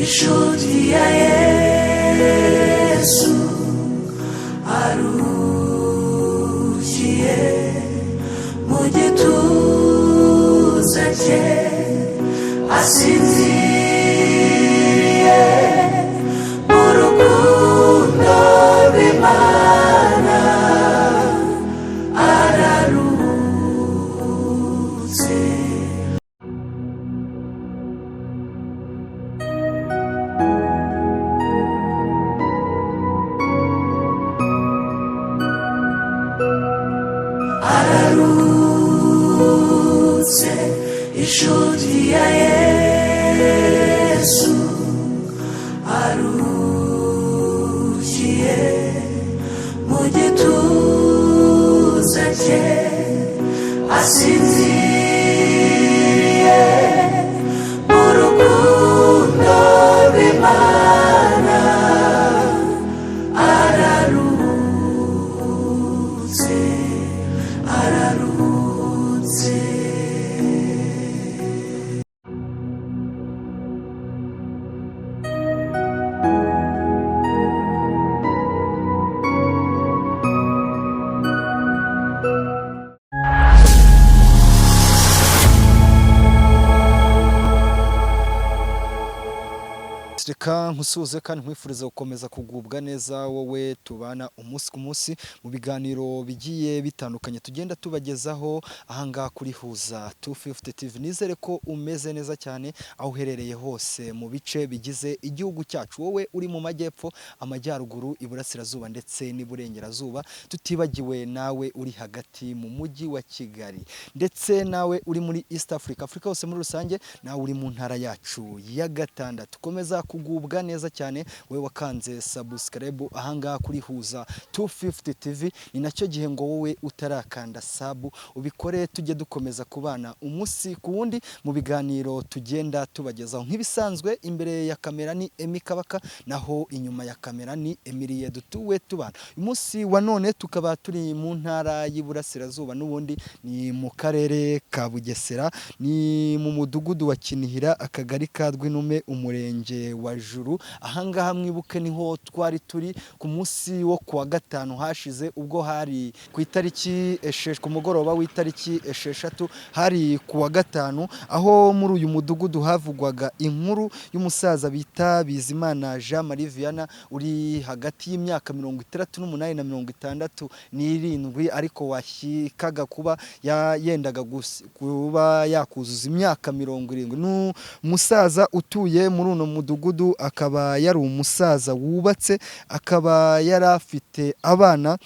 Inshuti ya Yesu arukiye mu gituza cye, asinziriye mu rukundo rw'Imana, araruhutse. Araruhutse, inshuti ya Yesu arukiye mu gituza cye, asinziriye mu rukundo rw'Imana, araruhutse, araruhutse. Reka nkusuhuze kandi nkwifuriza gukomeza kugubwa neza, wowe tubana umunsi ku munsi mu biganiro bigiye bitandukanye tugenda tubagezaho ahangaha kuri Huza 250 TV. Nizere ko umeze neza cyane aho uherereye hose mu bice bigize igihugu cyacu, wowe uri mu majyepfo, amajyaruguru, iburasirazuba ndetse n'iburengerazuba, tutibagiwe nawe uri hagati mu mujyi wa Kigali, ndetse nawe uri muri East Africa, Afurika hose muri rusange, nawe uri mu ntara yacu ya gatandatu. Komeza kugubwa neza cyane wowe wakanze subscribe ahangaha kuri Huza 250 TV. Ni nacyo gihe ngo wowe utarakanda sub ubikore, tujye dukomeza kubana umunsi ku wundi mu biganiro tugenda tubagezaho. Nk'ibisanzwe, imbere ya kamera ni Emi Kabaka, naho inyuma ya kamera ni Emilie dutuwe tubana. Uyu munsi wa none tukaba turi mu ntara y'Iburasirazuba, n'ubundi ni mu karere ka Bugesera, ni mu mudugudu wa Kinihira, akagari ka Rwinume, umurenge wa Juru. Ahangaha mwibuke niho twari turi ku munsi wo kuwa gatanu hashize, ubwo hari ku itariki 6, ku mugoroba w'itariki 6, hari ku wa gatanu, aho muri uyu mudugudu havugwaga inkuru y'umusaza bita Bizimana Jean Marie Vianney, uri hagati y'imyaka 68 na 67, ariko washyikaga kuba yendaga kuba yakuzuza imyaka 70. Ni umusaza utuye muri uno mudugudu, akaba yari umusaza wubatse, akaba yari afite abana,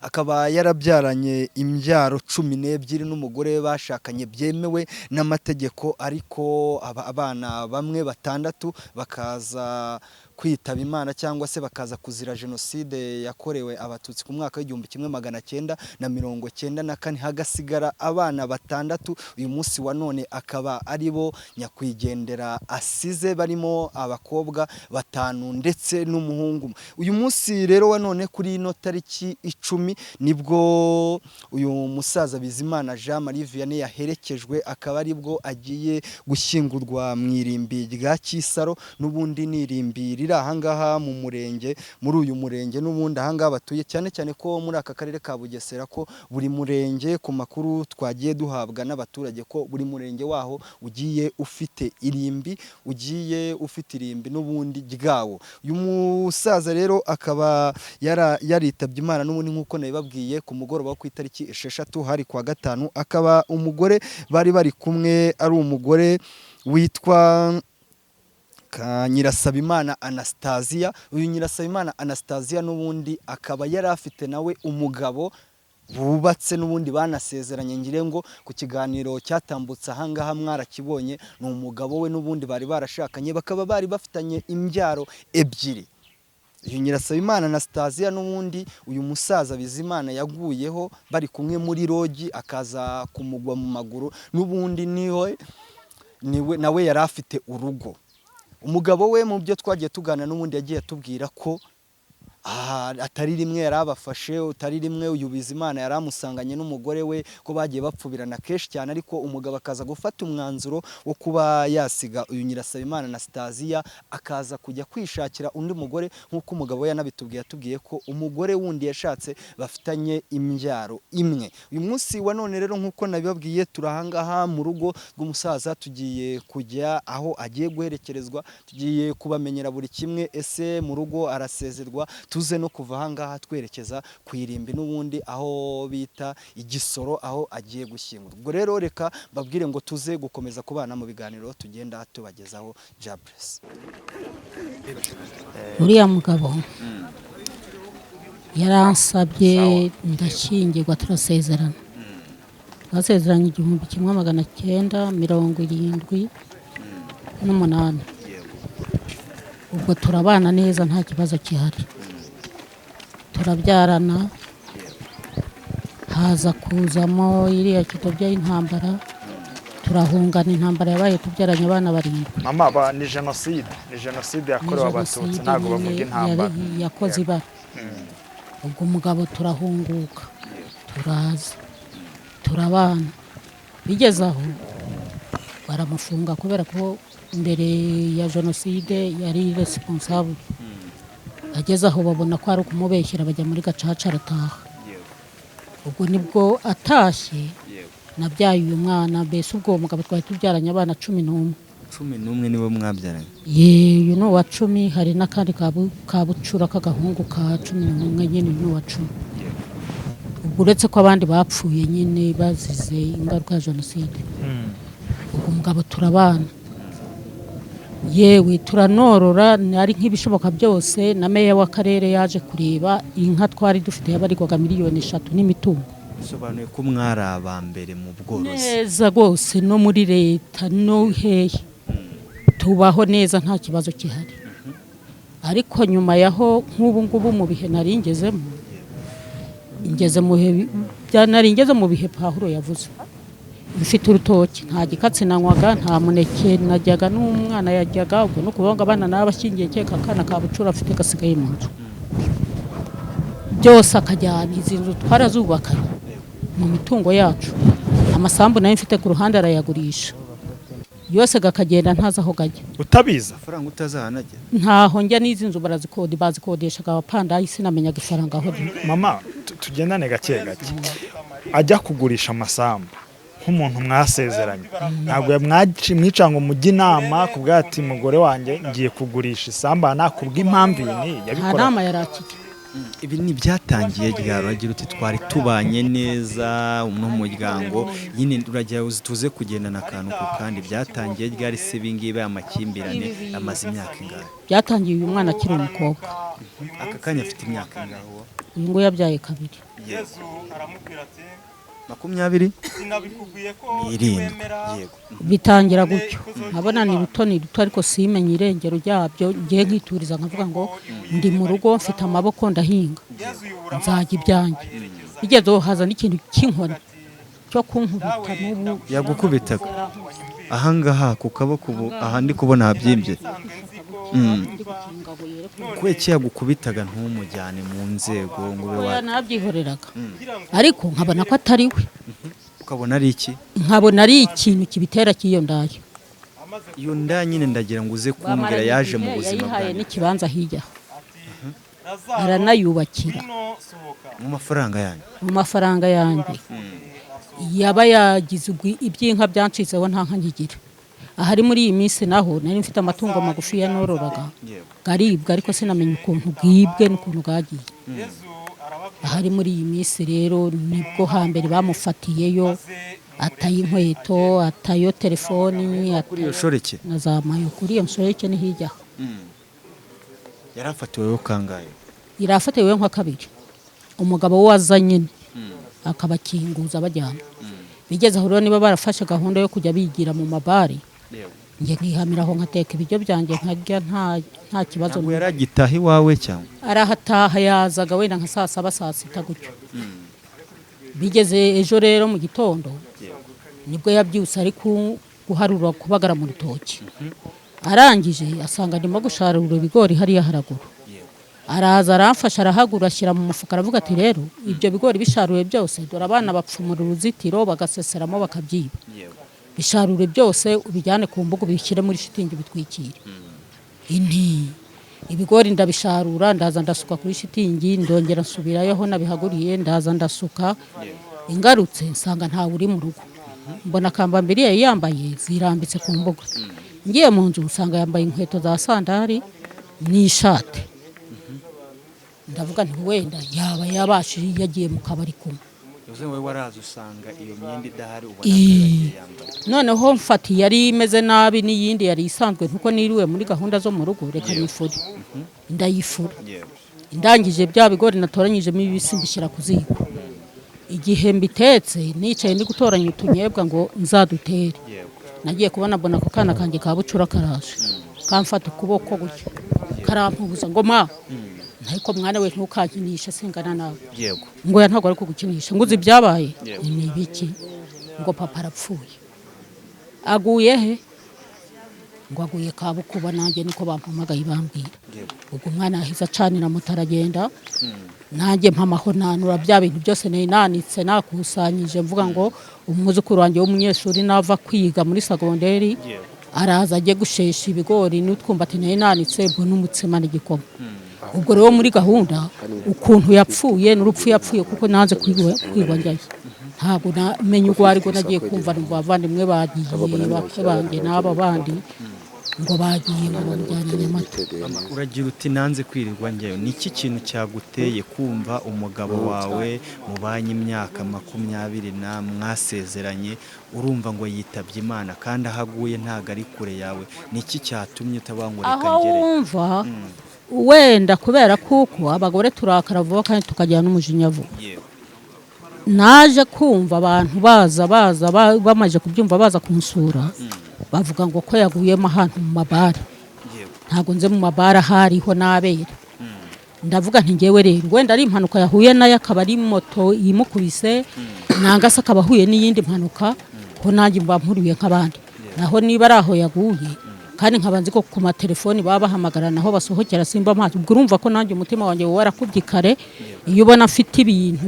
akaba yarabyaranye imbyaro 12 n'umugore bashakanye byemewe n'amategeko, ariko abana bamwe batandatu bakaza kwitaba Imana cyangwa se bakaza kuzira jenoside yakorewe Abatutsi ku mwaka w'1994, hagasigara abana batandatu. Uyu munsi wa none akaba ari bo nyakwigendera asize, barimo abakobwa batanu ndetse n'umuhungu umwe. Uyu munsi rero wa none kuri ino tariki 10 nibwo uyu musaza Bizimana Jean Marie Vianney yaherekejwe, akaba aribwo agiye gushyingurwa mu irimbi rya Kisaro. N'ubundi ni irimbi riri ahangaha mu murenge, muri uyu murenge n'ubundi ahangaha batuye, cyane cyane ko muri aka karere ka Bugesera ko buri murenge, ku makuru twagiye duhabwa n'abaturage, ko buri murenge waho ugiye ufite irimbi, ugiye ufite irimbi n'ubundi ryawo. Uyu musaza rero akaba yaritabye Imana n'ubundi nk'uko nabibabwiye ku mugoroba wo ku itariki 6, hari kuwa gatanu, akaba umugore bari bari kumwe ari umugore witwa Nyirasabimana Anastasia. Uyu Nyirasabimana Anastasia n'ubundi akaba yari afite nawe umugabo bubatse, n'ubundi banasezeranye, ngire ngo ku kiganiro cyatambutse ahangaha mwarakibonye. Ni umugabo we n'ubundi bari barashakanye, bakaba bari bafitanye imbyaro ebyiri. Uyu Nyirasabimana Anastasia n'ubundi uyu musaza Bizimana yaguyeho bari kumwe muri rogi, akaza kumugwa mu maguru, n'ubundi niwe nawe yari afite urugo. Umugabo we, mu byo twagiye tugana, n'ubundi yagiye atubwira ko Aha, atari rimwe yari abafashe, utari rimwe uyu Bizimana yari amusanganye n'umugore we, ko bagiye bapfubirana kenshi cyane, ariko umugabo akaza gufata umwanzuro wo kuba yasiga uyu Nyirasabimana na Sitaziya, akaza kujya kwishakira undi mugore, nk'uko umugabo we yanabitubwiye, yatubwiye ko umugore wundi yashatse bafitanye imbyaro imwe. Uyu munsi wa none rero, nk'uko nabibabwiye, turi ahangaha mu rugo rw'umusaza, tugiye kujya aho agiye guherekerezwa, tugiye kubamenyera buri kimwe. Ese mu rugo arasezerwa? Tuze no kuva ahangaha twerekeza ku irimbi n'ubundi aho bita Igisoro, aho agiye gushyingurwa. Ubwo rero reka mbabwire ngo tuze gukomeza kubana mu biganiro tugenda tubagezaho. Jaburesi. Uriya mugabo yaransabye ndashyingirwa, turasezerana. Twasezeranye 1978. Ubwo turabana neza, nta kibazo gihari, turabyarana. Haza kuzamo iriya kidobya y'intambara, turahungana. Intambara yabaye tubyaranye abana barindwi. Mama ni jenoside, ni jenoside yakorewe Abatutsi. Jenoside Ntabwo bavuga nyine intambara. Yakoze ibara. Ubwo umugabo turahunguka, turaza turabana. Bigeze aho baramufunga kubera ko mbere ya jenoside yari responsable. Ageze aho babona ko ari ukumubeshyera, bajya muri gacaca, arataha. Ubwo nibwo atashye nabyaye uyu mwana. Mbese ubwo uwo mugabo twari tubyaranye abana 11. 11 nibo mwabyaranye? Ye, uyu ni uwa 10. Hari n'akandi ka bucura k'agahungu ka 11 nyine, uyu ni uwa 10. Ubwo uretse ko abandi bapfuye nyine bazize ingaruka ya jenoside. Ubwo umugabo turabana, yewe turanorora, ari nk'ibishoboka byose. Na meya w'akarere yaje kureba inka twari dufite, yabarirwaga miliyoni 3 n'imitungo. Bisobanuye ko mwari aba mbere mu bworozi? Neza rwose, no muri leta no hehe, tubaho neza, nta kibazo gihari. Ariko nyuma yaho, nk'ubu ngubu mu bihe nari ngezemo, ngeze mu bihe nari ngeze mu bihe Pawulo yavuze. Mfite urutoki, nta gikatsi nanywaga, nta muneke najyaga, n'umwana yajyaga. Ubwo no kuvuga ngo abana n'abashyingiye, keka akana ka bucura afite gasigaye mu nzu, byose akajyana. Izi nzu twarazubakanye mu mitungo yacu. Amasambu nayo mfite ku ruhande arayagurisha yose, gakagenda ntazi aho gajya. Utabiza? Amafaranga utazahanagera? Ntaho njya. N'izi nzu barazikode, bazikodeshaga abapandayi, sinamenyaga ifaranga aho riri. Mama, tugendane gake gake. Ajya kugurisha amasambu, nk'umuntu mwasezeranye, ntabwo mwica ngo mujye inama ku ati mugore wanjye ngiye kugurisha isambu aha nakubw'impamvu iyi n'iyi? Nta Yabikora? nama yari akijya. Ibi ni ibyatangiye ryari? Uragira uti twari tubanye neza n'umuryango nyine, uragira uzi tuze kugendana akantu ku kandi. Byatangiye ryari se ibi ngibi, aya makimbirane amaze imyaka ingahe? Byatangiye uyu mwana akiri umukobwa. Aka kanya afite imyaka ingahe uwo? Uyu nguyu yabyaye kabiri. 27, yego. Bitangira gutyo, nkabona ni ruto, ni ruto, ariko simenye irengero ryabyo. Ngiye nkituriza, nkavuga ngo ndi mu rugo, mfite amaboko, ndahinga, nzajya ibyanjye. Bigezeho haza n'ikintu cy'inkoni cyo kunkubita n'ubu. Yagukubitaga ahangaha ku kaboko? Ubu aha ndi kubona habyimbye. Ndi gukinga ngo yere Kubera iki yagukubitaga ntumujyane mu nzego ngo ube Oya, wa nabyihoreraga, ariko nkabona ko atari we. Ukabona ari iki? Nkabona ari ikintu kibitera cy'iyo ndaya. Iyo nda nyine, ndagira ngo uze kumbwira Bamaranye yaje mu igihe, buzima yayihaye bwanyu? n'ikibanza hirya, aranayubakira. Mu mafaranga yanyu? Mu mafaranga yanjye. Yaba yagize iby'inka byancitseho, nta nka nkigira. Ahari muri iyi minsi naho nari mfite amatungo magufi yanororaga, garibwa, ariko sinamenya ukuntu bwibwe n'ukuntu bwagiye. Ahari muri iyi minsi rero nibwo hambere bamufatiyeyo, ataye inkweto, atayo telefoni. Kuri iyo shoreke? Na za mayo kuri iyo nshoreke ni hirya aho. Yarafatiweho kangahe? Irafatiwe nka kabiri. Umugabo we aza nyine akabakinguza bajyana. Bigeze aho rero, niba barafashe gahunda yo kujya bigira mu mabare, njye nkihamira aho, nkateka ibiryo byanjye nkarya, nta kibazo. Ntabwo yari agitaha iwawe cyangwa? Arahataha, yazaga wenda nka saa saba, saa sita gutyo. Bigeze ejo rero mu gitondo nibwo yabyutse ari guharura, kubagara mu rutoki. Arangije asanga ndimo gusharura ibigori hariya haraguru. Araza aramfasha, arahagura, ashyira mu mufuka, aravuga ati: "Rero ibyo bigori bisharuye byose, dore abana bapfumura uruzitiro bagaseseramo bakabyiba. Bisharure byose ubijyane ku mbuga, ubishyire muri shitingi bitwikire." Inti ibigori ndabisharura, ndaza ndasuka kuri shitingi, ndongera nsubirayo aho nabihaguriye, ndaza ndasuka. Ingarutse nsanga ntawe uri mu rugo, mbona kambambiri yari yambaye zirambitse ku mbuga. Ngiye mu nzu nsanga yambaye inkweto za sandari n'ishati. Ndavuga nti wenda yaba yabashije yagiye mu kabari kunywa. Bivuze ngo wowe waraza usanga iyo myenda idahari, ubona Ii. ko yagiye yambaye. Noneho mfata yari imeze nabi n'iyindi yari isanzwe, kuko niriwe muri gahunda zo mu rugo, reka nifure. Ndayifura. Ndangije bya bigori natoranyijemo ibibisi mbishyira ku ziko. Igihe mbitetse, nicaye ndi gutoranya utunyebwa ngo nzadutere, nagiye kubona mbona ako kana kanjye ka bucura karaje, kamfata ukuboko gutya, karampubuza ngo: "Ma, ariko mwana we, ntukankinishe, singana nawe." Ngo: "Ya, ntabwo ari kugukinisha." Ngo: "Uzi ibyabaye?" "Ni ibiki?" Ngo: "Papa arapfuye." "Aguye he?" Ngo: "Aguye Kabukuba, nanjye niko bampamagaye bambwira." Ubwo umwana yahise acanira moto aragenda, nanjye mpamaho nanura bya bintu byose nari nanitse nakusanyije, mvuga ngo umwuzukuru wanjye w'umunyeshuri nava kwiga muri segonderi araza ajye gushesha ibigori n'utwumbati nari nanitse, mbona umutsima n'igikoma. Ubwo rero muri gahunda ukuntu yapfuye n'urupfu yapfuye, kuko nanze kwigwa njyayo, ntabwo namenye urwo arirwo. Nagiye kumva numva abavandimwe bagiye, bakwe banjye n'aba bandi, ngo bagiye, ngo bamujyane Nyamata. Uragira uti nanze kwirirwa njyayo. Ni iki kintu cyaguteye kumva umugabo wawe mubanye imyaka 20 na mwasezeranye, urumva ngo yitabye Imana, kandi aho aguye ntabwo ari kure yawe? Ni iki cyatumye utavuga ngo reka Aho ngere? Wumva wenda kubera kuko abagore turakara vuba kandi tukagira n'umujinya vuba. Naje kumva abantu baza baza bamaze kubyumva baza kunsura, bavuga ngo ko yaguyemo ahantu mu mabare. Ntabwo nze mu mabare ahariho n'abera. Ndavuga nti ngewe rero wenda ari impanuka yahuye nayo, akaba ari moto imukubise, nanga se akaba ahuye n'iyindi mpanuka, ko nanjye mba mpuriye nk'abandi. Naho niba ari aho yaguye, kandi nkaba nzi ko ku matelefoni baba bahamagara naho basohokera, simba amazi. Ubwo urumva ko nanjye umutima wanjye warakubye kare. Iyo ubona afite ibintu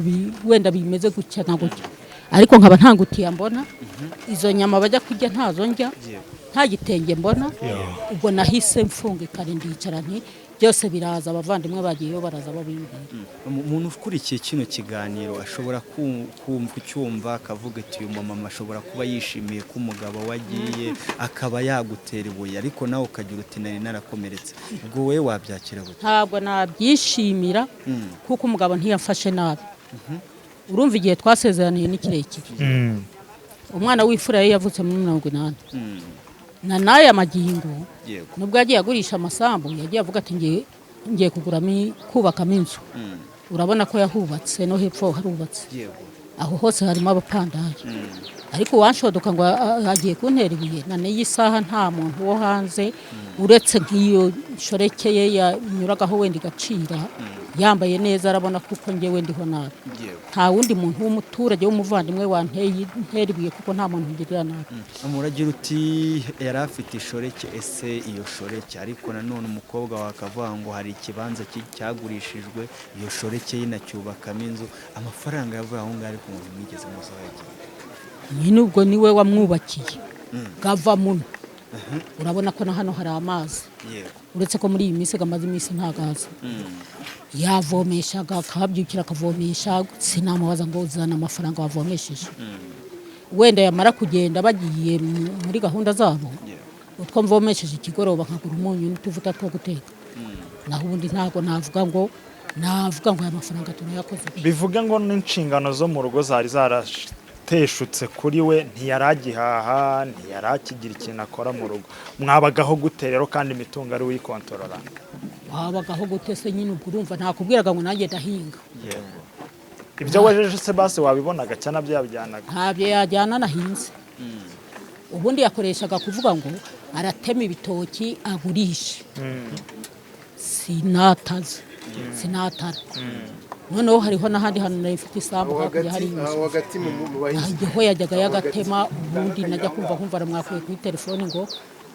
wenda bimeze gutya na gutya, ariko nkaba nta ngutiya mbona, izo nyama bajya kurya ntazo ndya, nta gitenge mbona, ubwo nahise mfunga ikare ndicara nti byose biraza, abavandimwe bagiyeyo baraza babimbwira. Umuntu ukurikiye kino kiganiro ashobora kumva ucyumva akavuga ati uyu mumama ashobora kuba yishimiye ko umugabo we agiye, akaba yagutera ibuye, ariko nawe ukagira uti nari narakomeretse. Ubwo wowe wabyakira gute? Ntabwo nabyishimira, kuko umugabo ntiyafashe nabi. Urumva igihe twasezeraniye ni kirekire. Umwana w'imfura ye yavutse muri 80 na n'aya magingo. Nubwo yagiye agurisha amasambu, yagiye avuga ati ngiye kuguramo kubakamo inzu. Urabona ko yahubatse, no hepfo harubatse. Aho hose harimo abapandayi, ariko uwanshodoka ngo agiye kuntera ibuye, na n'iyi saha nta muntu wo hanze uretse nk'iyo nshoreke ye yanyuragaho wenda igacira yambaye neza, arabona kuko njyewe ndiho nabi. Nta wundi muntu w'umuturage w'umuvandimwe wanteye ntera ibuye, kuko nta muntu ngirira nabi. Muragira uti yari afite ishoreke. Ese iyo shoreke, ariko nanone umukobwa wawe akavuga ngo hari ikibanza cyagurishijwe, iyo shoreke ye inacyubakamo inzu, amafaranga yavuye aho ngaho, ariko umuntu mwigeze muzi aho yagiye? Nyine ubwo niwe wamwubakiye gava muno. Urabona ko na hano hari amazi, uretse ko muri iyi minsi gamaze iminsi ntagaza. Yavomeshaga, akahabyukira akavomesha. Sinamubaza ngo uzana amafaranga wavomesheje. Wenda yamara kugenda bagiye muri gahunda zabo, utwo mvomesheje ikigoroba nkagura umunyu n'utuvuta two guteka. Naho ubundi ntabwo navuga ngo aya mafaranga turayakoze. Bivuge ngo n'inshingano zo mu rugo zari zarateshutse kuri we, ntiyari agihaha, ntiyari akigira ikintu akora mu rugo. Mwabagaho gute rero kandi imitungo ari uyikontorora? Wabagaho gute se nyine? Ubwo urumva ntakubwiraga ngo nanjye ndahinga. Ibyo wejeje se basi wabibonaga cyangwa nabyo yabijyanaga? Ntabyo yajyana nahinze. Ubundi yakoreshaga kuvuga ngo aratema ibitoki agurishe, sinataze sinatara. Noneho hariho n'ahandi hantu nari mfite isambu Aho hakurya hagati, hari inzu. Aho hagati mu bahinzi. Aho yajyaga yagatema. Ubundi najya kumva nkumva aramwakuye kuri telefoni ngo: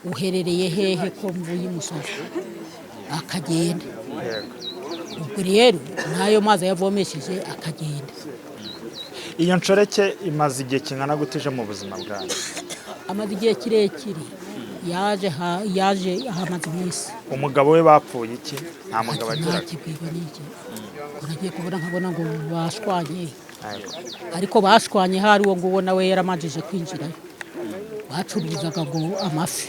"Uherereye hehe ko mvuye imusozi?" Akagenda. Ubwo rero n'ayo mazi ayavomesheje akagenda. Iyo nshoreke imaze igihe kingana gute ije mu buzima bwawe? Amaze igihe kirekire, yaje yaje ahamaze iminsi. Umugabo we bapfuye iki? Nta mugabo agiraga? Ntakibwirwa n'iki, uragiye kubona nkabona ngo bashwanye, ariko bashwanye hari uwo nguwo nawe yaramanjije kwinjirayo, bacuruzaga ngo amafi.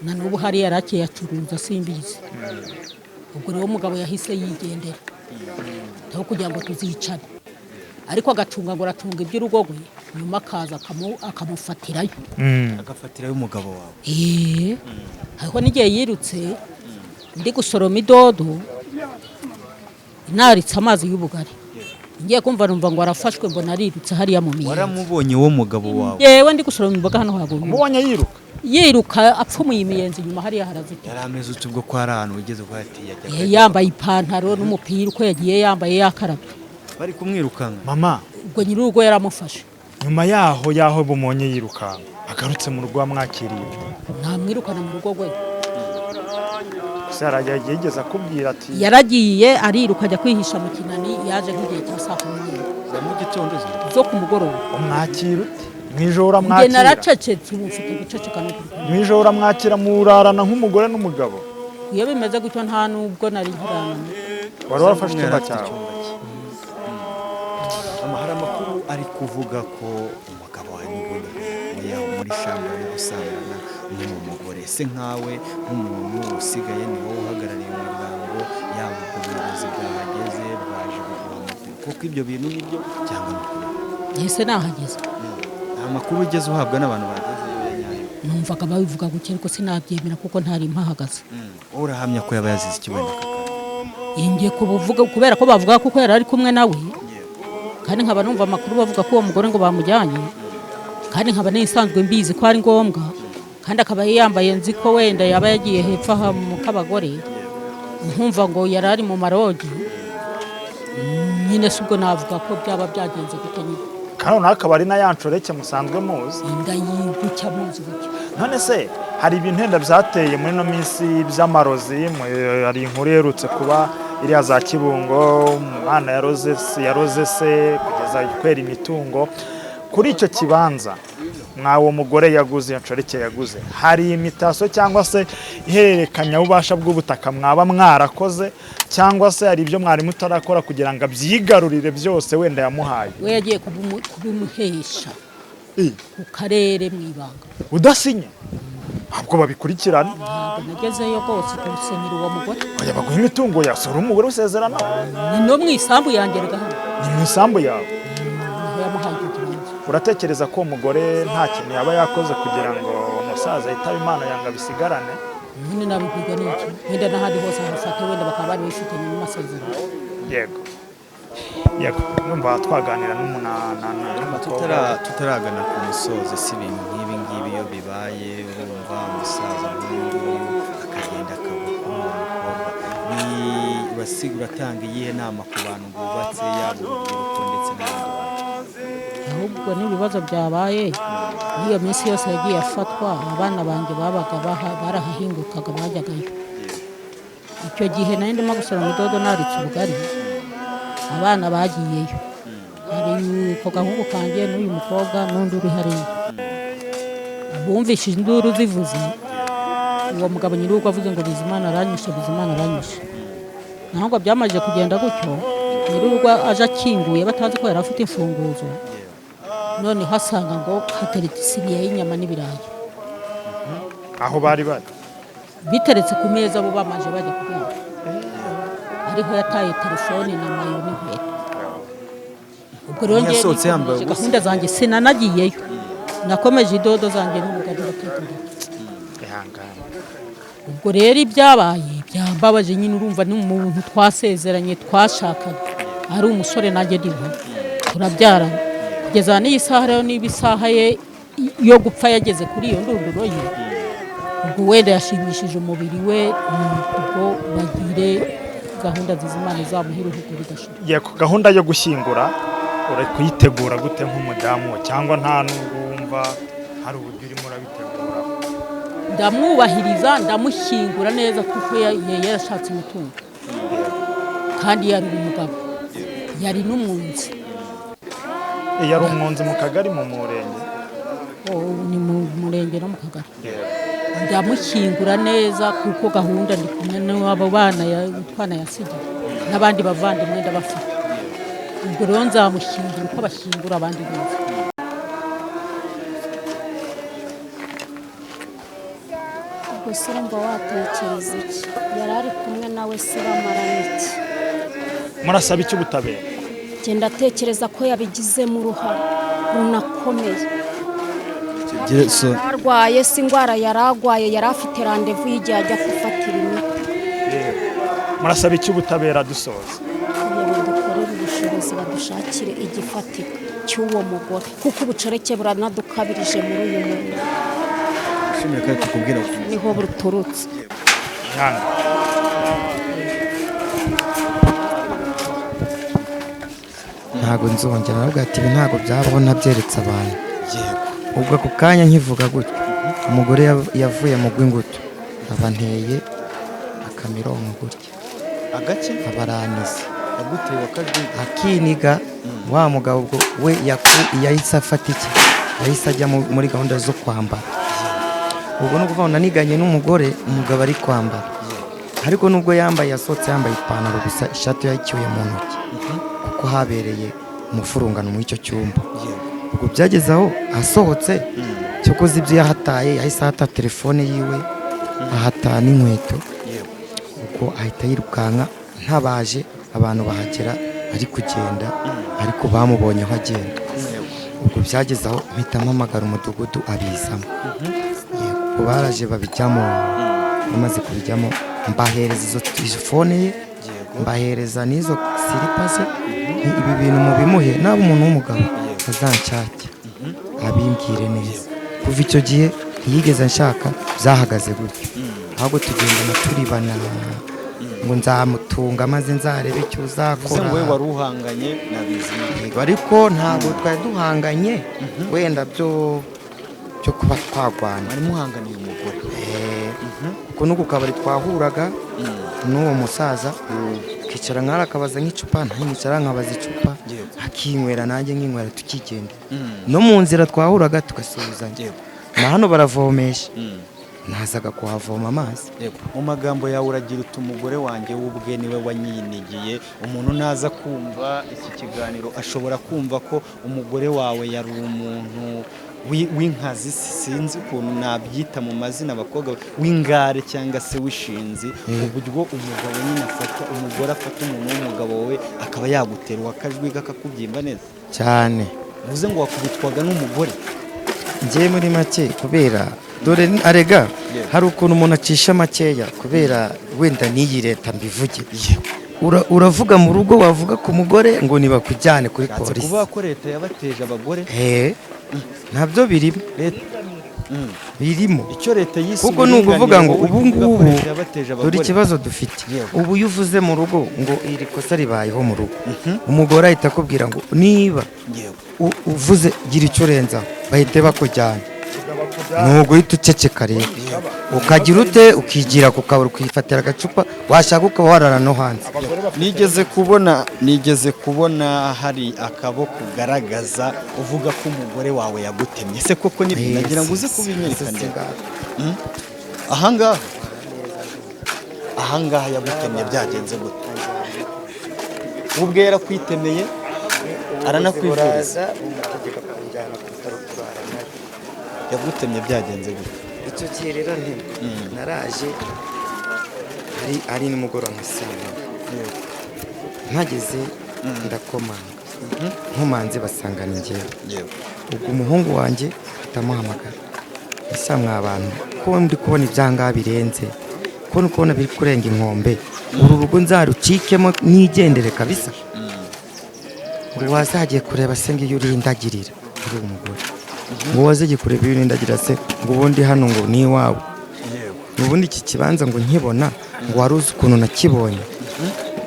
Na n'ubu hariya yarakiyacuruza, simbizi. Ubwo rero umugabo yahise yigendera aho kugira ngo tuzicane, ariko agacunga ngo aracunga iby'urugo rwe, nyuma akaza akamufatirayo. Agafatirayo umugabo wawe? Eee, hariho n'igihe yirutse ndi gusoroma idodo naritse amazi y'ubugari, ngiye kumva numva ngo arafashwe, mbona arirutse hariya mu miyenzi. Waramubonye uwo mugabo wawe? Yewe, ndi gusoroma imboga hano haruguru. Umubonye yiruka? Yiruka apfumuye imiyenzi inyuma hariya harazitira. Yari ameze ute ubwo, ko hari ahantu wigeze kuba ati yajyaga? Yambaye ipantaro n'umupira uko yagiye yambaye, yakarabye. Bari kumwirukanka? Mama. Ubwo nyir'urugo yaramufashe. Nyuma yaho bumubonye yirukanka agarutse mu rugo, wamwakiriye? Ntamwirukana mu rugo rwe. Gusa yaragiye, yigeze akubwira ati? Yaragiye ariruka ajya kwihisha mu kinani, yaje nk'igihe cya saa 10 Za mu gitondo zo ku mugoroba. Umwakira ute mu ijoro? Njye Uramwakira? naracecetse, ubu mfite guceceka no kurya. Mu ijoro uramwakira, murarana nk'umugore n'umugabo? Iyo bimeze gutyo nta nubwo nari nkirana. Wari warafashe icyumba cyawe? Hari amakuru ari kuvuga ko umugabo wawe n'ubundi yawe muri shamba yo gusambana n'uwo mugore. Se nkawe nk'umuntu usigaye, ni wowe uhagarariye umuryango, yaba ubwo buyobozi bwahageze bwaje buguha amakuru kuko ibyo bintu nibyo cyangwa ni ukuri? Ese nahageze? Nta makuru ugeze uhabwa n'abantu bagezeyo ya nyayo? Numvaga babivuga gutya, ariko sinabyemera kuko ntari mpahagaze. Wowe urahamya ko yaba yazize iki wenda aka kanya? Ngiye kubuvuga kubera ko bavuga kuko yari ari kumwe nawe, kandi nkaba numva amakuru bavuga ko uwo mugore ngo bamujyanye, kandi nkaba nisanzwe mbizi ko ari ngombwa, kandi akaba yambaye, nzi ko wenda yaba yagiye hepfo aha mu kabagore, nkumva ngo yari ari mu marogi nyine. Si ubwo navuga ko byaba byagenze gute nyine. Kandi noneho akaba ari na ya nshoreke musanzwe muzi. Inda yigucya muzi gutya. None se hari ibintu wenda byateye muri ino minsi by'amarozi? Hari inkuru iherutse kuba iriya za Kibungo, umwana yaroze se kugeza kwera imitungo kuri icyo kibanza mwawo mugore yaguze, iyo nshoreke yaguze. Hari imitaso cyangwa se ihererekanyabubasha bw'ubutaka mwaba mwarakoze, cyangwa se hari ibyo mwari mutarakora kugira ngo abyigarurire byose wenda yamuhaye? We yagiye kubimuhesha ku karere mu ibanga. Udasinye ntabwo babikurikirana. Ntabwo nagezeyo rwose gusenyera uwo mugore. Oya, baguha imitungo yawe, sura umugore usezerana. Ni no mu isambu yanjye rega hano. Ni mu isambu yawe? Niho yamuhaye icyo kibanza. Uratekereza ko uwo mugore nta kintu yaba yakoze kugira ngo umusaza yitabe Imana yanga bisigarane? Nyine nabibwirwa n'iki? Wenda n'ahandi hose hafata, wenda bakaba bari bifitanye n'amasezerano. Yego, numva twaganira n'umukobwa. Tutaragana ku musozo, si ibintu nk'ibi ngibi iyo bibaye, urumva umusaza nk'uyu nguyu akagenda akagwa kuri uwo mukobwa, ni urasiga uratanga iyihe nama ku bantu bubatse, yaba urubyiruko ndetse n'abandi bantu? Ahubwo n'ibibazo byabaye n'iyo minsi yose yagiye afatwa, abana banjye babaga barahahingukaga, bajyagayo. Icyo gihe nari ndimo gusoroma idodo naritse ubugari, abana bagiyeyo, hari ako gahungu kanjye n'uyu mukobwa n'undi uri hariya. Bumvise induru zivuze, uwo mugabo nyir'urugo avuze ngo "Bizimana aranyishe, Bizimana aranyishe." Naho ngo byamaze kugenda gutyo, nyir'urugo aje akinguye, batazi ko yari afite imfunguzo, noneho asanga ngo hateretse isiniya y'inyama n'ibirayi. Aho bari bari? Biteretse ku meza, bo bamaze bajya kuryama, ariho yataye telefoni na mayo n'inkweto. Ubwo rero njye Yasohotse yambaye nikomeje ubusa. gahunda zanjye, sinanagiyeyo, nakomeje idodo zanjye n'ubugari ndateka ndarya. Ihangane. Ubwo rero ibyabaye byambabaje nyine, urumva ni umuntu twasezeranye, twashakanye ari umusore nanjye ndi inkumi, turabyarana kugeza n'iyi saha. Rero niba isaha ye yo gupfa yageze kuri iyo ndunduro ye, ubwo wenda yashimishije umubiri we, ubwo bagire gahunda nziza, Imana izamuhe iruhuko ridashira. Yego, gahunda yo gushyingura uri kuyitegura gute nk'umudamu, cyangwa nta nubwo wumva hari uburyo urimo urabitegura? Ndamwubahiriza, ndamushyingura neza kuko yarashatse imitungo. Kandi yari umugabo, yari n'umwunzi. Yari umwunzi mu kagari, mu murenge? Oh, ni mu murenge no mu kagari. Ndamushyingura neza, kuko gahunda ndi kumwe n'abo bana utwana yasigiye n'abandi bavandimwe ndabafite. Ubwo rero nzamushyingura uko bashyingura abandi neza. Ubwo se urumva watekereza iki? Yari ari kumwe nawe se bamarana iki? Murasaba iki ubutabera? Genda atekereza ko yabigizemo uruhare runakomeye. Arwaye si indwara yari arwaye, yari afite randevu y'igihe ajya gufatira imiti. Murasaba iki ubutabera dusoza? Kugira badukorere ubushobozi, badushakire igifatika cy'uwo mugore, kuko ubucoreke buranadukabirije muri uyu murimo. Ushimire kandi tukubwira ko Niho buturutse. Ihanga. Ntabwo nzongera. Aravuga ati: "Ibi ntabwo byabaho ntabyeretse abantu." Ubwo ako kanya nkivuga gutyo, umugore yavuye mu rw'ingutu, aba nteye akamironko gutya. Agake? Aba aranize. Yaguteye akajwi? Akiniga. Wa mugabo ubwo we yahise afata iki, yahise ajya muri gahunda zo kwambara. Ubwo ni ukuvuga ngo naniganye n'umugore, umugabo ari kwambara, ariko nubwo yambaye, yasohotse yambaye ipantaro gusa, ishati yayicyuye mu ntoki, kuko habereye umufurungano muri icyo cyumba. Ubwo byageze aho asohotse, cyokoze ibyo yahataye, yahise ahata telefone yiwe, ahata n'inkweto. Ubwo ahita yirukanka, ntabaje abantu bahagera ari kugenda, ariko bamubonye aho agenda. Ubwo byageze aho mpita mpamagara umudugudu abizamo. Yego, ubwo baraje babijyamo. Bamaze kubijyamo, mbahereza izo phone ye, mbahereza n'izo silipa ze, nti: "Ibi bintu mubimuhe, naba umuntu w'umugabo azanshake abimbwire neza." Kuva icyo gihe ntiyigeze anshaka, byahagaze gutyo. Ahubwo tugendana turibana ngo nzamutunga maze nzarebe icyo Bivuze uzakora. ngo wowe wari uhanganye na Bizimana? Yego, ariko ntabwo twari duhanganye wenda byo kuba twagwana. Mwari muhanganiye umugore? Eh, kuko no ku kabari twahuraga n'uwo musaza, akicara nk'ari akabaza nk'icupa, nkicara nkabaza icupa, akinywera nanjye nkinywera, tukigenda. No mu nzira twahuraga tugasuhuzanya. Na hano baravomesha, nazaga kuhavoma amazi. Yego. Mu magambo yawe uragira uti: "Umugore wanjye w'ubwe niwe wanyinigiye." Umuntu naza kumva iki kiganiro ashobora kumva ko umugore wawe yari umuntu w'inkazi, sinzi ukuntu nabyita mu mazina abakobwa, w'ingare cyangwa se w'ishinzi, uburyo umugabo nyine afata umugore, afata umuntu w'umugabo we akaba yagutera uwakajwi kakakubyimba neza. Cyane. Bivuze ngo wakubitwaga n'umugore? Njye muri make, kubera dore arega hari ukuntu umuntu acisha makeya, kubera wenda n'iyi leta mbivuge. Uravuga mu rugo, wavuga ku mugore ngo nibakujyane kuri Ushatse polisi. kuvuga ko leta yabateje abagore? Eh, ntabyo birimo. Leta Birimo. Icyo leta yise Kuko ni ukuvuga ngo uburinganire, ubu wowe uvuga ko ngubu leta yabateje dore abagore. ikibazo dufite. Ubu iyo uvuze mu rugo ngo iri kosa ribayeho mu rugo, umugore ahita akubwira ngo niba uvuze gira icyo urenzaho, bahite bakujyana. Ni uguhita uceceka rero, ukagira ute, ukigira ku kabari, ukifatira agacupa, washaka ukaba warara no hanze. Nigeze kubona hari akaboko ugaragaza uvuga ko umugore wawe yagutemye. Se koko nibyo? Nagira ngo uze kubinyereka ndebe. Ahangaha yagutemye byagenze gute? Ubwe yarakwitemeye, aranakwivuriza? Yagutemye byagenze gute? Icyo gihe rero naraje ari nimugoroba nka saa moya, mpageze ndakomanga, nkomanze basanga ni njyewe. Ubwo umuhungu wanjye ahita amuhamagara: "Ese mwa bantu, ko ndi kubona ibyangaha birenze, ko ndi kubona biri kurenga inkombe, uru rugo nzarucikemo nigendere kabisa." Ngo wazagiye kureba se ngo iyo urindagirira uri umugore, ngo wazagiye kureba iyo urindagirira se, ngo ubundi hano ngo ni iwawe, ubundi iki kibanza ngo nkibona, ngo wari uzi ukuntu nakibonye?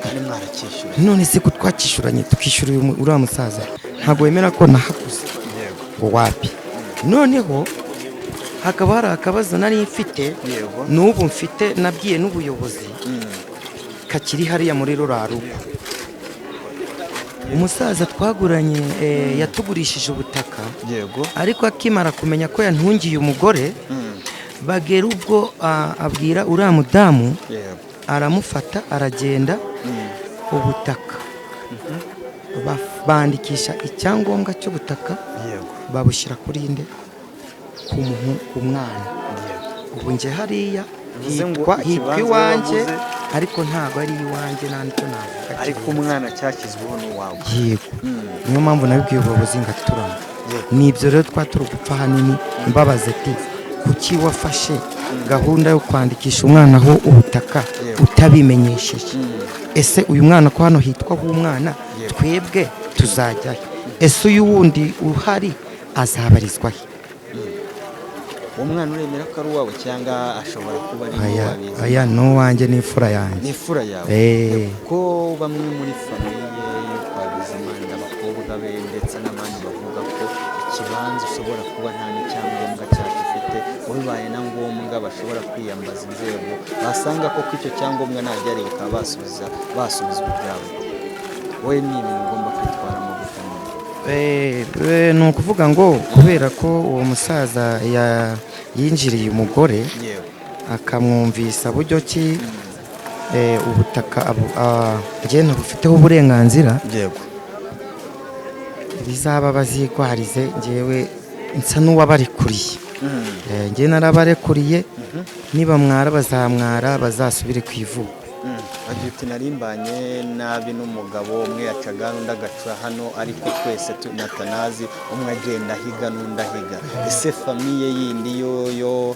Kandi mwaracyishyuye? None se ko twakishyuranye, tukishyura uyu uriya musaza, ntabwo wemera ko nahaguze?" Ngo wapi. Noneho hakaba hari akabazo nari mfite, n'ubu mfite, nabwiye n'ubuyobozi. Kakiri hariya muri ruriya rugo. Umusaza twaguranye yatugurishije ubutaka. Ariko akimara kumenya ko yantungiye umugore, bagera ubwo abwira uriya mudamu, aramufata aragenda, ubutaka bandikisha icyangombwa cy'ubutaka, babushyira kuri nde? Ku mwana. Ubu njye hariya Bivuze ngo hitwa ikibanza iwanjye, waguze- ariko ntabwo ari iwanjye, nta nicyo navuga Ariko kirenze. umwana cyashyizweho n'uwawe. Yego, niyo mpamvu nabibwiye ubuyobozi ngaturamo. Ni ibyo rero twa turi gupfa ahanini. Mbabaza ati: "Kuki wafashe gahunda yo kwandikisha umwana aho ubutaka utabimenyesheje? Ese uyu mwana ko hano hitwa h'umwana, twebwe tuzajyahe? Ese uyu wundi uhari azabarizwa he?" Uwo mwana uremera ko ari uwawe cyangwa ashobora kuba ari Aya, n'uwabizi? aya ni uwanjye n'imfura yanjye. Ni imfura yawe? Eh. Ko bamwe muri famille yo kwa Bizimana, abakobwa be ndetse n'abandi, bavuga ko ikibanza ushobora kuba nta n'icyangombwa cyacyo ufite, bibaye na ngombwa bashobora kwiyambaza inzego, basanga koko icyo cyangombwa nta bikaba basubizwa ibyabo, wowe ni ibintu ugomba kwitwaramo gute? Ni ukuvuga ngo kubera ko uwo musaza yinjiriye umugore, akamwumvisa buryo ki ubutaka njye ntabufiteho uburenganzira, bizaba bazigwarize. Njyewe nsa n'uwabarekuriye. Njye narabarekuriye, niba mwara bazamwara, bazasubire ku ivuko. Agira uti: "Narimbanye nabi n'umugabo, umwe yacaga hano undi agaca hano, ariko twese natanazi, umwe agenda ahiga n'undi ahiga." Ese famille yindi yo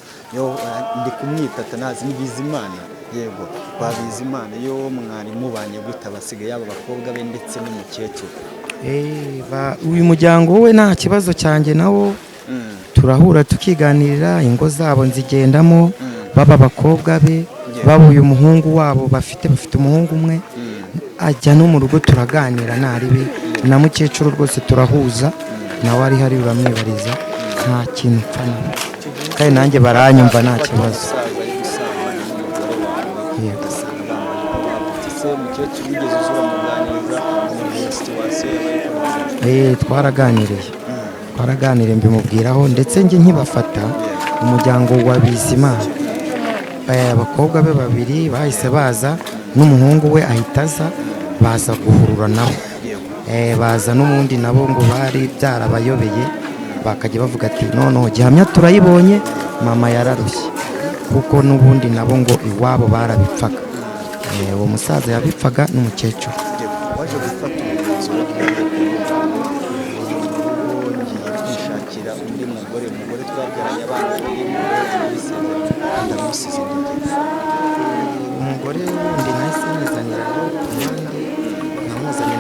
ndi kumwita Tanazi, ni Bizimana, yego, kwa Bizimana yo mwari mubanye gute, abasigaye yaba abakobwa be ndetse n'umukecuru? Uyu muryango we nta kibazo cyanjye nawo, turahura tukiganirira, ingo zabo nzigendamo, baba abakobwa be, baba uyu muhungu wabo, bafite umuhungu umwe, ajya no mu rugo turaganira ntaribi, na mukecuru rwose turahuza, nawe ari hari uramwibariza, nta kintu mpfa nawe, kandi nanjye baranyumva, nta kibazo. Umusaza ari gusambana n'umugore wawe, ugasanga bambaye uti: "Se umukecuru wigeze uza uramuganiriza umubwira situation yabaye ikomeye?" Twaraganiriye, mbimubwiraho, ndetse njye nkibafata umuryango wa Bizimana, abakobwa be babiri bahise baza n'umuhungu we ahita aza, baza guhurura nabo. Baza n'ubundi nabo ngo bari byarabayobeye, bakajya bavuga ati: "Noneho gihamya turayibonye, mama yararushye," kuko n'ubundi nabo ngo iwabo barabipfaga. Uwo musaza yabipfaga n'umukecuru. Waje gufata umwanzuro wo ngiye kwishakira undi mugore, umugore twabyaranye abana babiri, umugore w'isezerano, ndamusize ndagenda? Umugore wundi nahise muzanira rero ku ruhande, namuzanye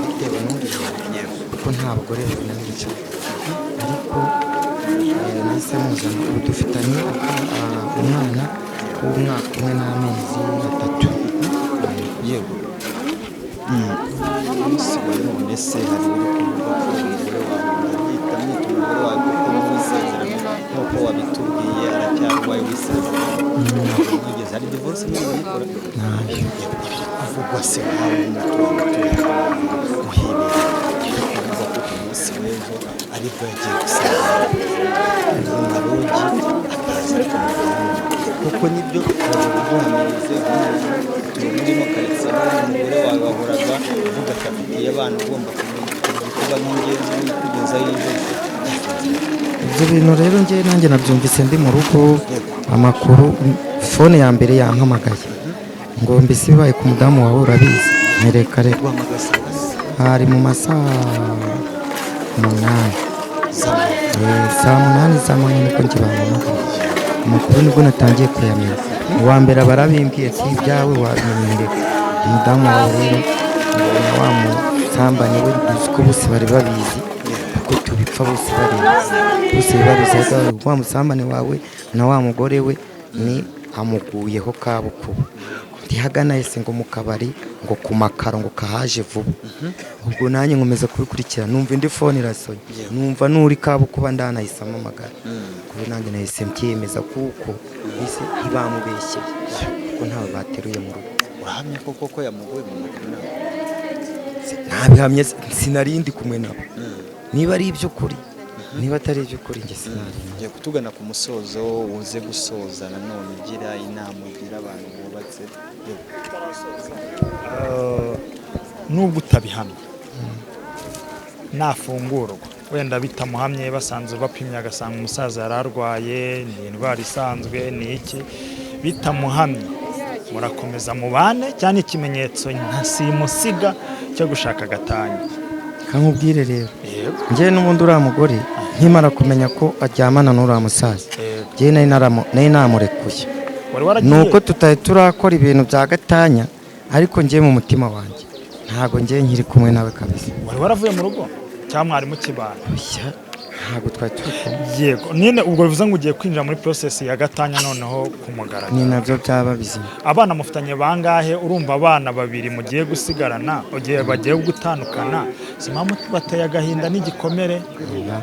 bitewe n'uriya, kuko nta bagore babiri nari, ariko nahise muzana, ubu dufitanye umwana w'umwaka 1 n'amezi 3. Yego. Umunsi wa none se hari uri kuvuga ko umugore wawe, ndabyita mwita umugore wawe kuko mu isezerano nk'uko wabitubwiye aracyarwaye w'isezerano, ntabwo mwigeze, hari divorce mwigeze mukora? Ntayo. Ibiri kuvugwa se nkawe nk'umuturage utuye uhibereye, ibiri kuvugwa ko ku munsi w'ejo aribwo yagiye gusezerana mu marogi akaza akamuvamo, kuko nibyo turaje kuguhamirize tuye muri ino karitsiye, n'ubundi umugore wawe wahoraga uvuga ati afitiye abana, ugomba kumenya igikorwa nk'ingenzi kugezaho ijisho. Ibyo bintu rero njye nanjye nabyumvise ndi mu rugo, amakuru phone ya mbere yampamagaye ngo: "Mbese bibaye ku mudamu wawe urabizi?" Ntereka reka. Hari mu masaha 8, saa 8 z'amanywa nibwo njye bampamagaye, amakuru nibwo natangiye kuyamenya. Uwa mbere barabimbwiye ati: "Ibyawe wabimenyereka, umudamu wawe rero mbona wa musambane we." Uzi ko bose bari babizi kuko tubipfa, bose babizi, bose babizi, ariko wa musambane wawe na wa mugore we ni amuguyeho kabukuba ntihagana ese ngo mu kabari ngo ku makaro ngo kahaje vuba. Ubwo nanjye nkomeza kubikurikira, numva indi phone irasonye, numva nuri kabukuba ndanahise amamagara, kuko nanjye nahise mbyemeza, kuko ese ntibamubeshyeye, kuko ntawe bateruye mu rugo. Urahamya koko ko yamuguye mu maguru nawe? Ntabihamye, sinari ndi kumwe nabo. Niba ari iby'ukuri, niba atari iby'ukuri, njye sinari. Ngiye kutugana ku musozo, uze gusoza nanone ugira inama ugira abantu bubatse. Nubwo utabihamya, nafungurwa wenda bitamuhamye, basanze bapimye agasanga umusaza yari arwaye ni indwara isanzwe, ni iki, bitamuhamye, murakomeza mubane cyane? Ikimenyetso nka simusiga cyo gushaka agatanya. Kankubwire rero. Yego. Njyewe n'ubundi uriya mugore nkimara kumenya ko aryamana n'uriya musaza, njyewe nari namurekuye. Wari waragiye? Ni uko tutari turakora ibintu bya gatanya, ariko njyewe mu mutima wanjye ntabwo njyewe nkiri kumwe nawe kabisa. Wari waravuye mu rugo cyangwa mwari mukibana? Oya, ntabwo twari turi kumwe. Yego nyine, ubwo bivuze ngo ugiye kwinjira muri process ya gatanya noneho ku mugaragaro. Ni nabyo byaba bizima. Abana mufitanye bangahe? Urumva abana babiri mugiye gusigarana, ugiye bagiye gutandukana, si mpamvu bateye agahinda n'igikomere? Oya.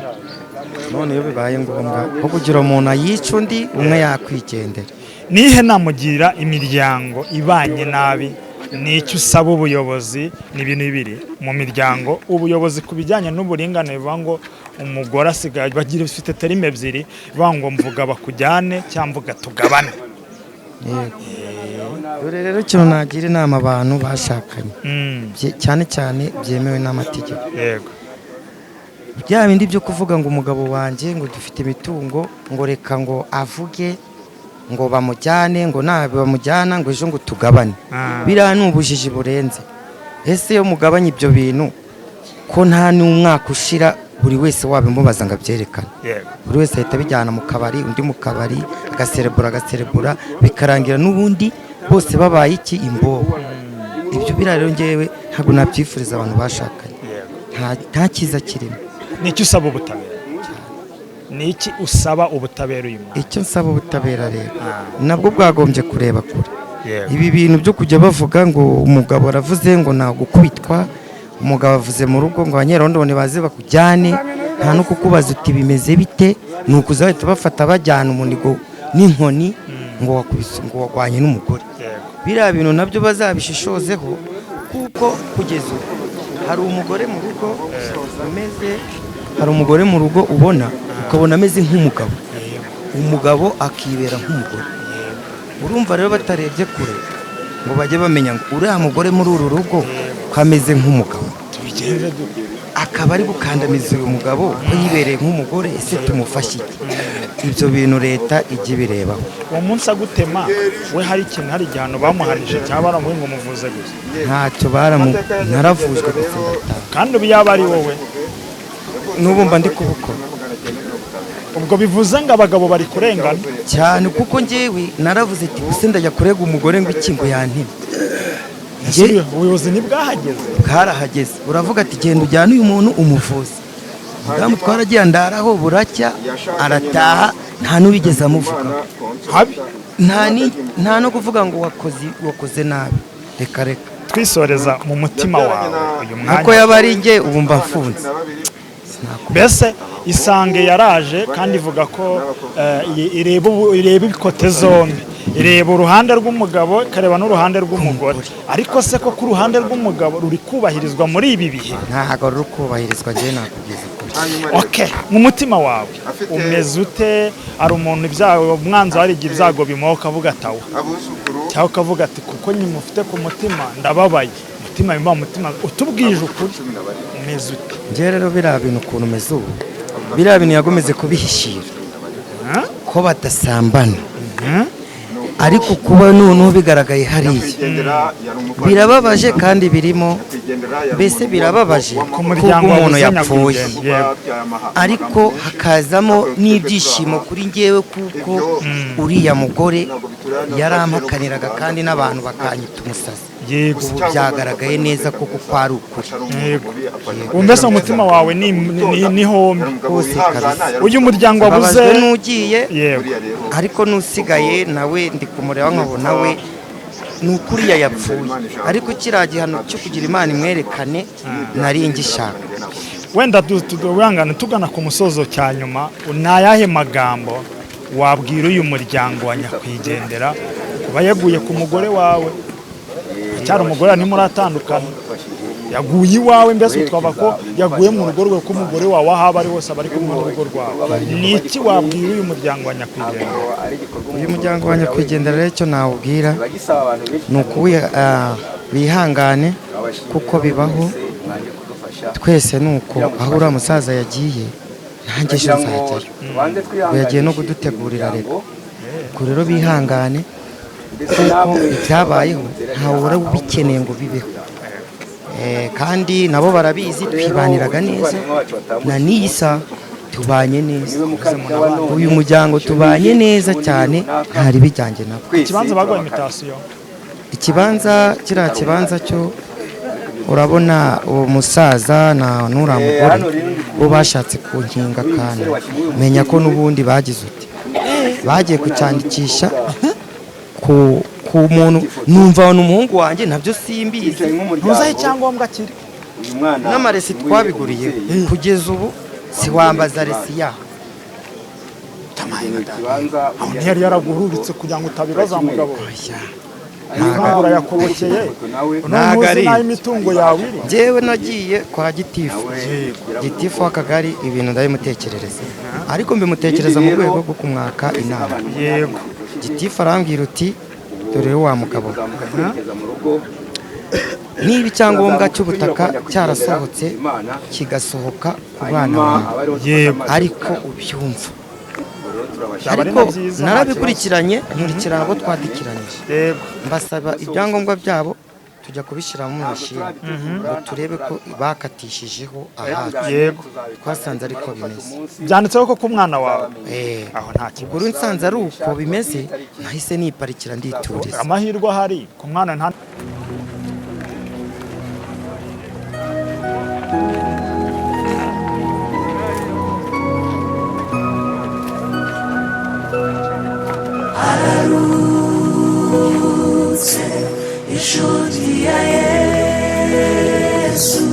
None iyo bibaye ngombwa ko kugira umuntu ayica undi, umwe yakwigendera. Nihe namugira imiryango ibanye nabi? Ni icyo usaba ubuyobozi? Ni ibintu bibiri mu miryango: ubuyobozi ku bijyanye n'uburinganire, bivuga ngo umugore asigaye bagira ifite terime ebyiri, bivuga ngo mvuga bakujyane cyangwa mvuga tugabane. Yego. Dore rero ikintu nagira inama abantu bashakanye, cyane cyane byemewe n'amategeko, bya bindi byo kuvuga ngo umugabo wanjye ngo dufite imitungo, ngo reka ngo avuge ngo bamujyane, ngo nabi bamujyana, ngo ejo ngo tugabane, biriya ni ubujiji burenze. Ese iyo mugabanya ibyo bintu, ko nta n'umwaka ushira buri wese wabimubaza ngo abyerekane? Buri wese ahita abijyana mu kabari, undi mu kabari, agaserebura agaserebura, bikarangira n'ubundi bose babaye iki? Imbobo. Ibyo biriya rero ngewe ntabwo nabyifuriza abantu bashakanye. Nta cyiza kirimo. Ni icyo usaba ubutabera? Ni iki usaba ubutabera uyu mwaka? Icyo nsaba ubutabera rero, nabwo bwagombye kureba kure. Ibi bintu byo kujya bavuga ngo umugabo aravuze ngo nagukubitwa, umugabo avuze mu rugo ngo abanyerondo baze bakujyane, nta no kukubaza uti bimeze bite, ni ukuza bahita bafata bajyana umunigo n'inkoni ngo wakubise, ngo wagwanye n'umugore. Biriya bintu nabyo bazabishishozeho, kuko kugeza ubu hari umugore mu rugo umeze, hari umugore mu rugo ubona ukabona ameze nk'umugabo, umugabo akibera nk'umugore. Urumva rero batarebye kure ngo bajye bamenya ngo uriya mugore muri uru rugo ko ameze nk'umugabo, Tubigenze dute? akaba ari gukandamiza uyu mugabo ko yibereye nk'umugore, ese tumufashe iki? Ibyo bintu leta ijya ibirebaho. Uwo munsi agutema we, hari ikintu, hari igihano bamuhanije cyangwa baramuhe ngo muvuze gusa? Ntacyo baramu, naravujwe gusa ndataha. Kandi ubu yaba ari wowe? N'ubu mba ndi kubukora. Ubwo bivuze ngo abagabo bari kurengana. Cyane, kuko njyewe naravuze ati gusa ndajya kurega umugore ngo iki, ngo yanteme? Ese ubuyobozi ntibwahageze? Bwarahageze, uravuga ati genda ujyane uyu muntu umuvuzi. Umudamu twaragiye, andaraho buracya arataha, nta n'ubigeze amuvuga. Habi. Nta no kuvuga ngo wakoze nabi, reka reka. Twisoreza, mu mutima wawe uyu Nkuko mwanya, yaba ari njye, ubu mba mfunze. Mbese Isange yaraje kandi ivuga ko ireba ibikote zombi, ireba uruhande rw'umugabo ikareba n'uruhande rw'umugore, ariko se ko ku ruhande rw'umugabo ruri kubahirizwa muri ibi bihe? Ntabwo ruri kubahirizwa, njyewe nakubwiza ukuri. Okay, mu mutima wawe umeze ute? Hari umuntu ibyago, umwanzi, hari igihe ibyago bimuha ukavuga ati awa, cyangwa ukavuga ati kuko nyimufite ku mutima ndababaye, umutima bimuha umutima, utubwije ukuri umeze ute? Njyewe rero biriya bintu ukuntu umeze ubu, biriya bintu yagomeze kubihishira Huh? ko badasambana, Hmm? ariko kuba noneho bigaragaye hariya birababaje, kandi birimo mbese birababaje Ku kuko muryango umuntu wabuze yapfuye, nyakwigendera. ariko hakazamo n'ibyishimo kuri njyewe, kuko uriya mugore yarampakaniraga kandi n'abantu bakanyita umusazi. Ubu byagaragaye neza koko ko ari ukuri. Yego. Ubu mbese mu mutima wawe ni hombi? Hose kabisa. Uyu muryango wabuze Mbabajwe n'ugiye, ariko n'usigaye nawe ndi kumureba nkabona we ni ukuriya yapfuye, ariko kiriya gihano cyo kugira Imana imwerekane nari ngishaka. Wenda wihangane, tugana ku musozo, cya nyuma, ni ayahe magambo wabwira uyu muryango wa nyakwigendera kuba yaguye ku mugore wawe? Cyari umugore ntimuratandukana, yaguye iwawe, mbese twava ko yaguye mu rugo rwe, ko umugore wawe aho aba ari hose aba ari kumwe n'urugo rwawe. Ni iki wabwira uyu muryango wa nyakwigendera? Uyu muryango wa nyakwigendera rero, icyo nawubwira ni ukuwi bihangane kuko bibaho twese. Ni uko aho uriya musaza yagiye, nanjye ejo nzajyayo. Ubu yagiye no kudutegurira. Reka ubwo rero bihangane, kuko ibyabayeho ntawe uhora ubikeneye ngo bibeho. Kandi nabo barabizi, twibaniraga neza, na n'iyi saha tubanye neza. Uyu muryango tubanye neza cyane, nta ribi ryanjye nabo. Ikibanza baguhaye invitation? Ikibanza, kiriya kibanza cyo urabona, uwo musaza na n'uriya mugore bo bashatse kunkinga akantu, menya ko n'ubundi bagize uti bagiye kucyandikisha ku muntu, numva ni umuhungu wanjye, nabyo simbizi. Ntuzahe icyangombwa kiri? N'amaresi twabiguriye, kugeza ubu siwambaza resi yaho. Aho ntiyari yaraguhubitse kugira ngo utabibaza mugabo we? Ntago. Urayakobokeye. Ntago ntuzi ari n'aho imitungo yawe iri. Njyewe nagiye kwa gitifu, gitifu w'akagari, ibintu ndabimutekerereza, ariko mbimutekereza mu rwego rwo kumwaka inama. Gitifu arambwira uti: "Dore wa mugabo we, niba icyangombwa cy'ubutaka cyarasohotse, kigasohoka ku bana bawe, ariko ubyumva." Byaba ari Ariko na byiza, nta narabikurikiranye, nkurikirana abo twadikiranyije, Yego. mbasaba ibyangombwa byabo, tujya kubishyira mu mashini ngo turebe ko bakatishijeho ahacu. Twasanze ariko bimeze. Byanditseho ko ku mwana wawe? Eh, Aho nta ubwo kibazo. rero nsanze ari uko bimeze, nahise niparikira ndituriza. Amahirwe ahari ku mwana nta Araruhutse inshuti ya Yesu.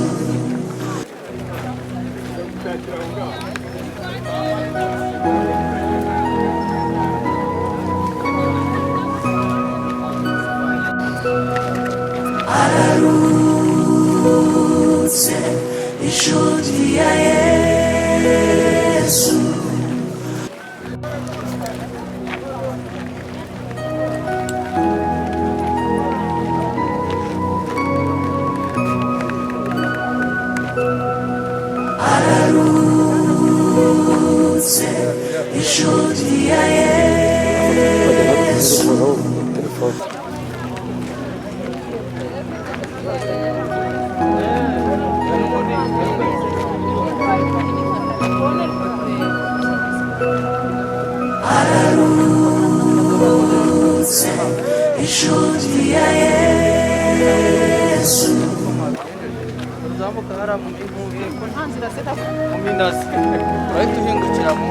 Araruhutse inshuti ya Yesu. Araruhutse inshuti ya Yesu. Araruhutse inshuti ya Yesu. Mu minazi urahita uhingukira mu